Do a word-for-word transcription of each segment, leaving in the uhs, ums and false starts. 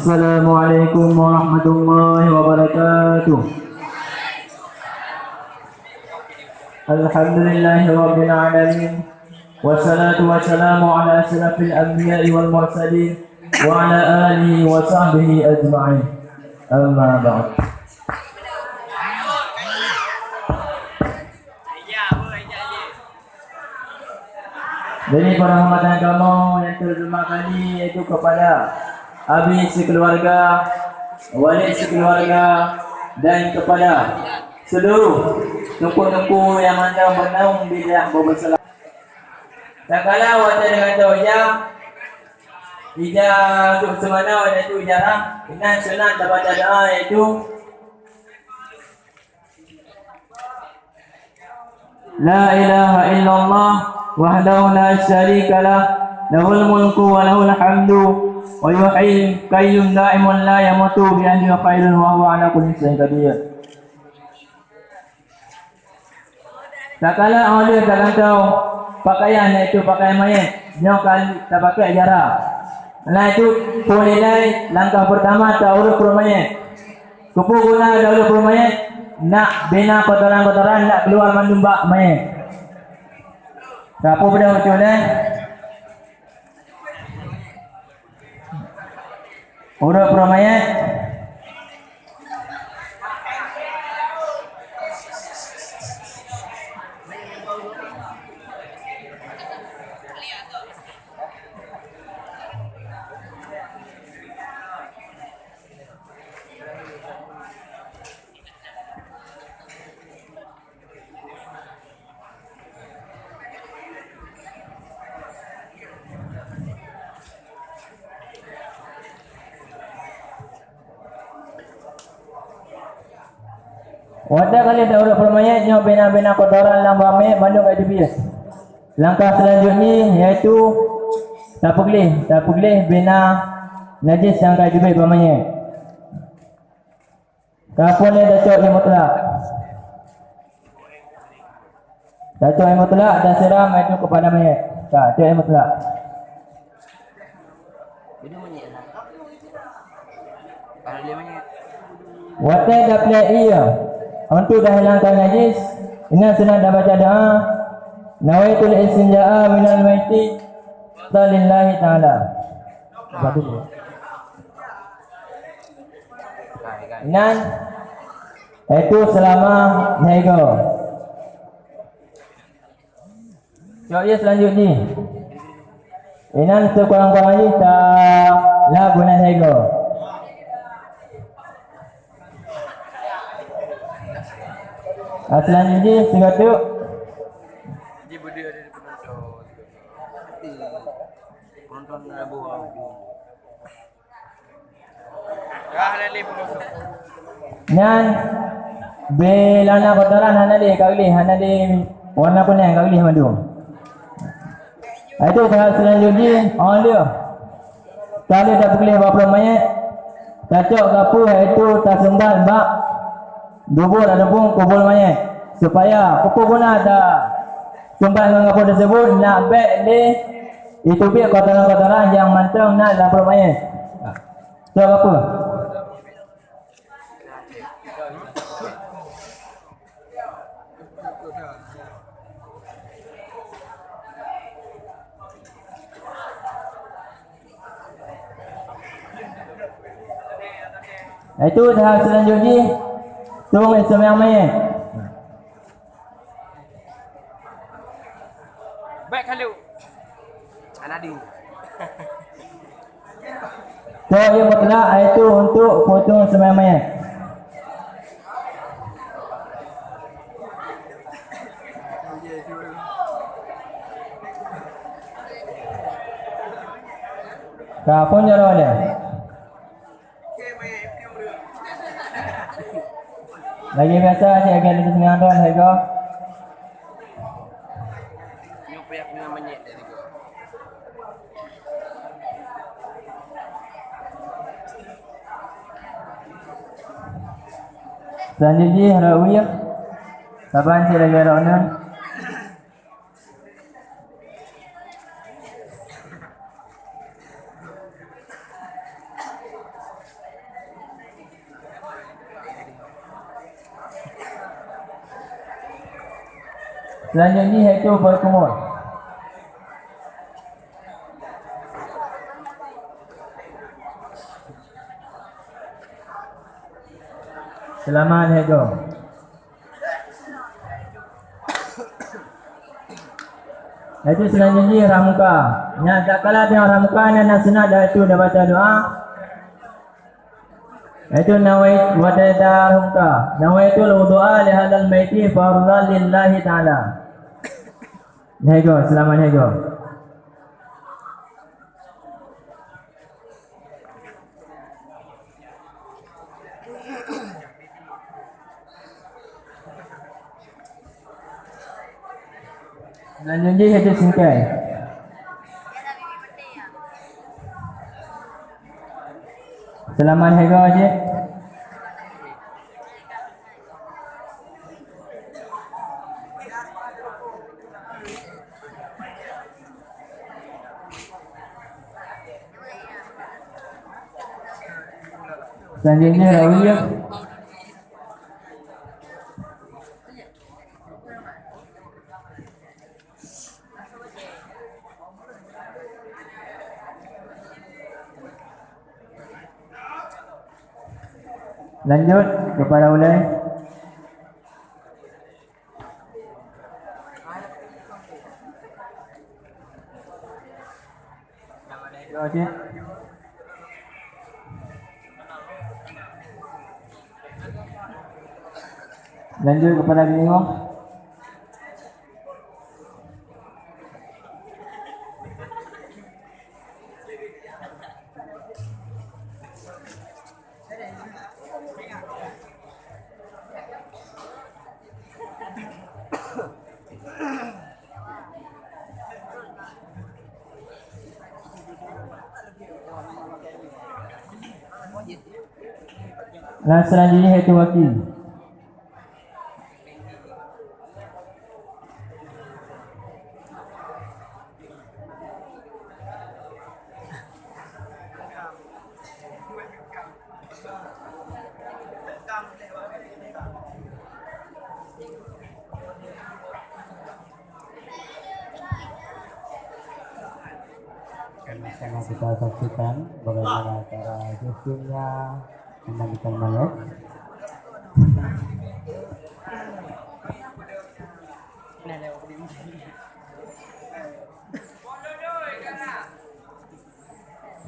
Assalamualaikum warahmatullahi wabarakatuh. Alhamdulillahirabbil alamin. Wassalatu wassalamu ala asyrafil anbiya'i wal mursalin wa ala alihi wa sahbihi ajma'in. Amma ba'd. Jadi, penghormatan kamoe yang terutama kali yaitu kepada Abi sekeluarga, Walid sekeluarga, dan kepada seluruh teungku-teungku yang mandum-mandum di dalam beubeusalam. Tatkala watèe deungon ija, ija untuk seumana yaitu ija rhah, inan sunat tabaca doa yaitu La ilaha illallah wahdahu la syarika lah, lahul mulku wa lahul hamdu, wa yuhyil qayyum daimun la yamutu bi yadihi khairun wa huwa ala kulli syai'in qadir. Tatkala óh lheueh tagantoe pakaian, yaitu pakaian manyét, nyoe ka tapakék ija rhah. Laju phôn ilée langkah peurtama taureuëk pruet manyét. Keupeue guna taureuëk pruet manyét? Nak bina kotoran-kotoran nak keuluwa mandum bak manyét. Sapeue beudôh ucok nyan? Ureuëk pruet manyét. Watée ka lheueh taureuëk pruet manyét nyoe bina-bina kotoran lam bak manyét bandum ka jiteubiet. Langkah seulanjut jih yaitu tapeugleh, tapeugleh bina najis nyang ka jiteubiet bak manyét. Ka phôn lé tacok ié mutlak. Tacok ié mutlak, tasiram ié nyan keupada manyét. Ka, cok ié mutlak. Watée taplek ié untuk tahilangkan najis, inan sunat tabaca doa, "Nawaitul istinja'a minal maiti lillahi ta'ala." Bagus. Nan, yaitu seulama lhée goe. Cok ié seulanjut jih. Inan sikurang-kurang jih ta lhah guna lhée goe. Ah, seulanjut jih sigoe teuk. Nyan, bèe lana kotoran hana lé ka gleh, hana lé warna kunèng ka gleh mandum. Itu tahap seulanjut jih, oh, lheueh. Ka lheueh tapeugleh bak pruet manyét, tacok gapeue, yaitu taseumbat bak dubur ataupun kubur manyét. Supaya, peue guna taseumbat ngon gapeue tersebut, nak bèk lé jiteubiet kotoran-kotoran nyang mantong na lam pruet manyét. Cok gapeue? Itu tahap seulanjut jih, tueng ié seumayang manyét. Baik kalau. Anadi. Cok ié mutlak, yaitu untuk peutueng seumayang manyét. Ka, phôn jaroe nyan. Lagèe biasa, cit lagèe lôn peugah droen, hai goe. Seulanjut jih, rot wie. Saban cit lagèe rot nyan. Selanjutnya yaitu berkumur. Selamat hego. Yaitu selanjutnya rah muka. Nyan tak kala teuh rah muka nyan na sunat, yaitu dah baca doa. Yaitu nawai-, watée rah muka. Nawaitul wudu'a li hadzal maiti fardhan lillahi ta'ala. Hego, selamat hego. Lanjut jih itu singkai. Selamat hego jih. Selanjutnya rawi ya. Lanjut kepada ulai. Lanjut kepada bingung. Nah, selanjutnya yaitu wakil. Sama-sama kita saksikan bagaimana cara susunnya memandikan mayat.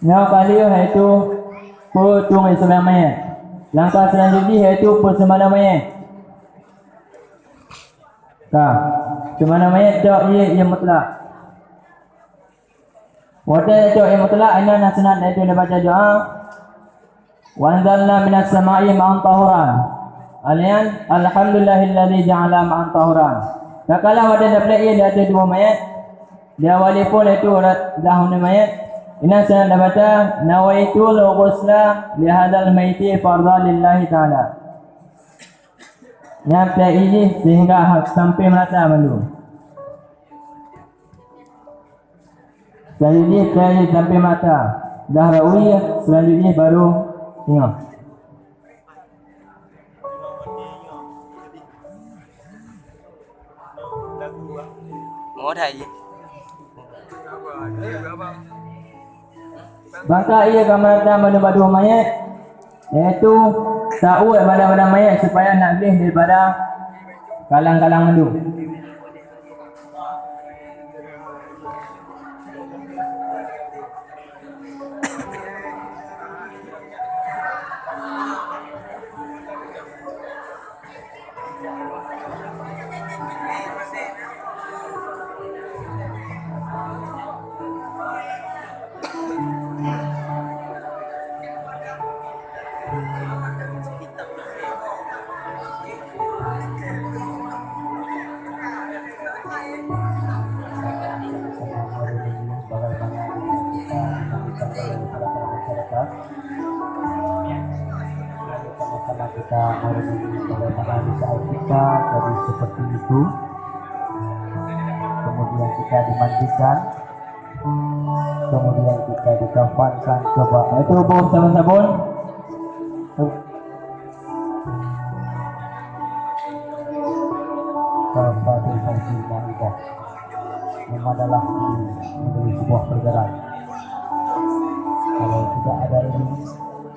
Nyoe ka lheueh, yaitu peutueng seumayang manyét. Langkah selanjutjih yaitu peuseumalam manyét. Ka, seumalam manyét cok ié, ié mutlak. Watée cok ié mutlak, inan na sunat yaitu neubaca doa, "Wa anzalna minas sama'i ma'an tahuran." Alian, "Alhamdulillahilladzi ja'ala ma'an tahuran." Takala watée daplek ié di ateueh tuboh manyét, di awali phon yaitu urat dahun manyét, inan sunat tabaca, "Nawaitul ghusla li hadzal maiti fardhan lillahi ta'ala." Nyan peuék jih sehingga ha-, sampai meurata mandum. Selanjutnya peuék jih sampai meurata. Dah rawi, selanjutnya baru singoh. Oh, dah, iya. Bangka ié ka meurata mandum bak tuboh manyét, yaitu tauet badan-badan manyét supaya nak gleh daripada kalang-kalang mandum. Bagaimana kita memandikan mayat kepada masyarakat. Lalu sama-sama kita merenungi bagaimana di saat kita tadi seperti itu. Kemudian kita dimandikan. Kemudian kita dikafankan ke bak. Itu boh sabun-sabun. Al-Fatihah. adalah menjadi sebuah pergerakan. Kalau tidak ada ini,